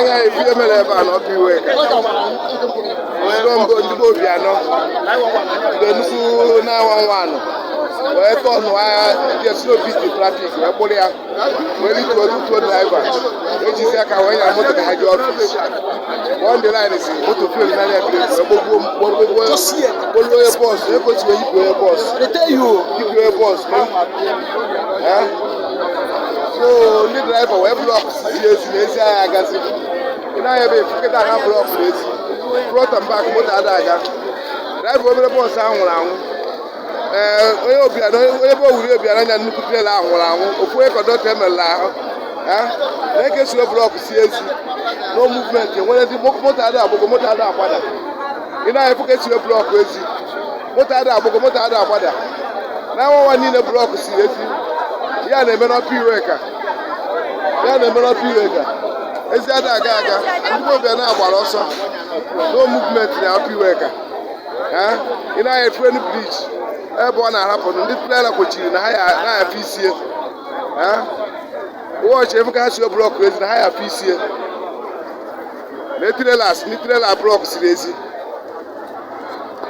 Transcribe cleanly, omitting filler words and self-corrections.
Anya ife mere ebe a na Upper Iweka, ndị mbụ, ndị be Obianọ, ndị nnukwu 911 wee tọnụ agha ndị slow traffic, wee kpụrụ ya, wee rituo tutuo driver ejizi aka wee nyara moto ka ha jee office. On the line si moto fuel n'anya brake, wee gbogbuo gbogbuo gboluo onye bus ego si wee yipụ onye bus, yipụ onye bus. So ndị driver wee block si ezi na ezi agha agazi. Ị na-anya ebe efu kịta na block na ezi front and back, moto ada aga. Driver obere bus ahụ nwụrụ anwụ. Ee, onye Obianọ, onye ebe owuri Obianọ anya nnukwu trailer ahụ nwụrụ anwụ. Ofu onye conductor emerụrụ ahụ na-eke si block si ezi, no movement. Enwere ndị moto ada agbụgo, moto ada agbada. Ị na-anya efu ka esi block ezi, moto ada agbụgo, moto ada agbada. Na nwa niile block si ezi. Ya na-eme n'Upper Iweka, ya na-eme n'Upper Iweka, ezi ada aga aga. Ndị Obianọ agbara ọsọ, no movement na Upper Iweka. Ị na-anya efu enu bridge ebe ọ na-arapụ, ndị trailer kwechiri na ha ya na-afụ isie wọchị efu ka ha si block ezi na ha ya afụ isie na trailers. Ndị trailer block siri ezi.